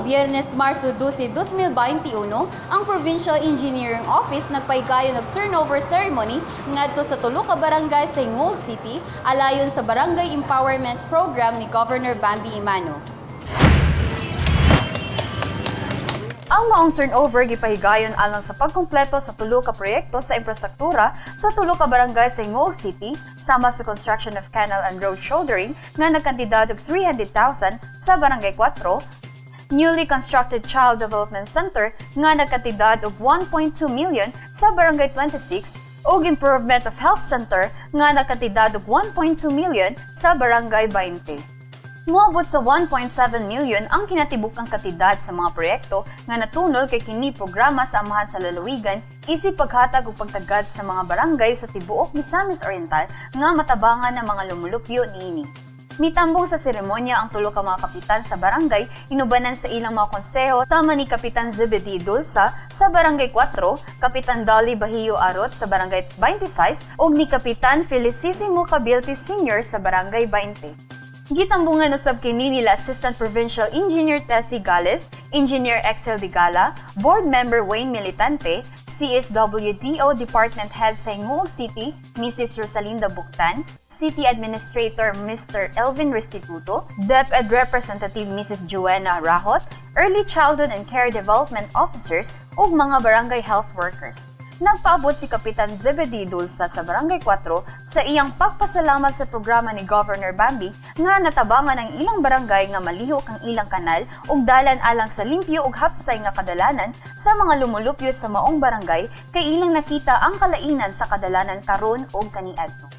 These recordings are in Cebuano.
Biyernes, Marso 12, 2021, ang Provincial Engineering Office nagpahigayon og turnover ceremony ngadto sa tulo ka barangay sa Gingoog City alayon sa Barangay Empowerment Program ni Governor Bambi Emano. Ang maong turnover gipahigayon alang sa pagkumpleto sa tulo ka proyekto sa infrastruktura sa tulo ka barangay sa Gingoog City, sama sa construction of canal and road shouldering nga nagkantidad og 300,000 sa Barangay 4, newly constructed Child Development Center nga nagkantidad og 1.2 million sa Barangay 26 ug Improvement of Health Center nga nagkantidad og 1.2 million sa Barangay 20. Moabot sa 1.7 million ang kinatibukang kantidad sa mga proyekto nga natunol kay kini programa sa Amahan sa Lalawigan isip paghatag ug pagtagad sa mga barangay sa tibuok Misamis Oriental nga matabangan ng mga lumulupyo niini. Mitambong sa seremonya ang tulo ka mga kapitan sa barangay inubanan sa ilang mga konseho, sama ni Kapitan Zebedee Dulsa sa Barangay 4, Kapitan Dolly Bahio Arot sa Barangay 26 ug ni Kapitan Felicissimo Cabilte Sr. sa Barangay 20. Gitambungan usab kini nila Assistant Provincial Engineer Tessie Gales, Engineer Excel Digala, Board Member Wayne Militante, CSWDO Department Head sa Gingoog City, Mrs. Rosalinda Buktan, City Administrator Mr. Elvin Restituto, DepEd Representative Mrs. Joanna Rahot, Early Childhood and Care Development Officers ug mga barangay health workers. Nagpaabot si Kapitan Zebedee Dulsa sa Barangay 4 sa iyang pagpasalamat sa programa ni Governor Bambi nga natabangan ang ilang barangay nga malihok ang ilang kanal ug dalan alang sa limpyo ug hapsay nga kadalanan sa mga lumulupyo sa maong barangay, kay ilang nakita ang kalainan sa kadalanan karon ug kaniadto.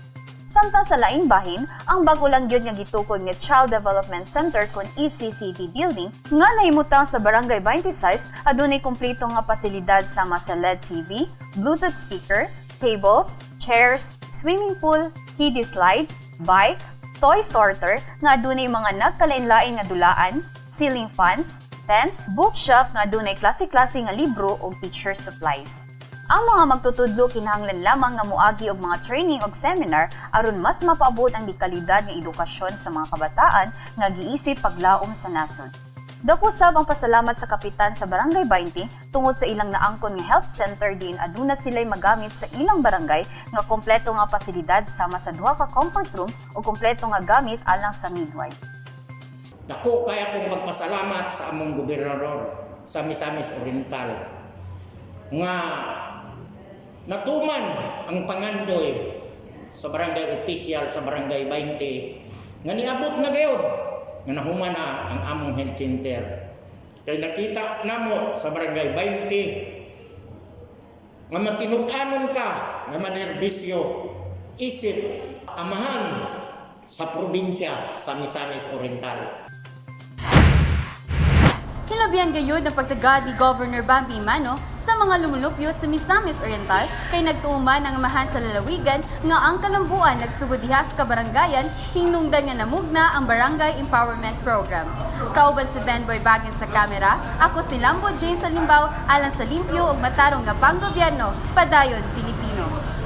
Samtang sa laing bahin, ang bag-o lang gyud nga gitukod nga Child Development Center kon ECCD building nga nahimutang sa Barangay 26 adunay kumpleto nga pasilidad sama sa LED TV, Bluetooth speaker, tables, chairs, swimming pool, kiddie slide, bike, toy sorter nga adunay mga nagkalain-lain nga dulaan, ceiling fans, tents, bookshelf nga adunay klase-klase nga libro ug teacher supplies. Ang mga magtutudlo kinahanglan lamang nga moagi og mga training og seminar aron mas mapaabot ang dekalidad nga edukasyon sa mga kabataan nga giisip paglaom sa nasod. Dako sab ang pasalamat sa kapitan sa Barangay 20 tungod sa ilang naangkon nga health center diin aduna sila'y magamit sa ilang barangay nga kompleto nga pasilidad sama sa duha ka comfort room ug kompleto nga gamit alang sa midwife. Dako kaya kong magpasalamat sa among gobernador sa Misamis Oriental nga natuman ang pangandoy sa barangay official sa Barangay 20 nga niabot na gayud nga nahuman na ang among health center. Kay nakita namo sa Barangay 20 nga matinud-anon ka nga manerbisyo isip amahan sa probinsya sa Misamis Oriental. Hilabihan gayud ang pagtagad ni Governor Bambi Emano sa mga lumulupyo sa Misamis Oriental kay nagtuuman ang Amahan sa Lalawigan nga ang kalambuan nagsugod diha sa kabaranggayan hinungdan nga namugna ang Barangay Empowerment Program. Kauban si Ben Boy Bagin sa kamera, ako si Lambo Jane Salimbaw alang sa limpyo ug matarong nga panggobyerno, padayon Pilipino.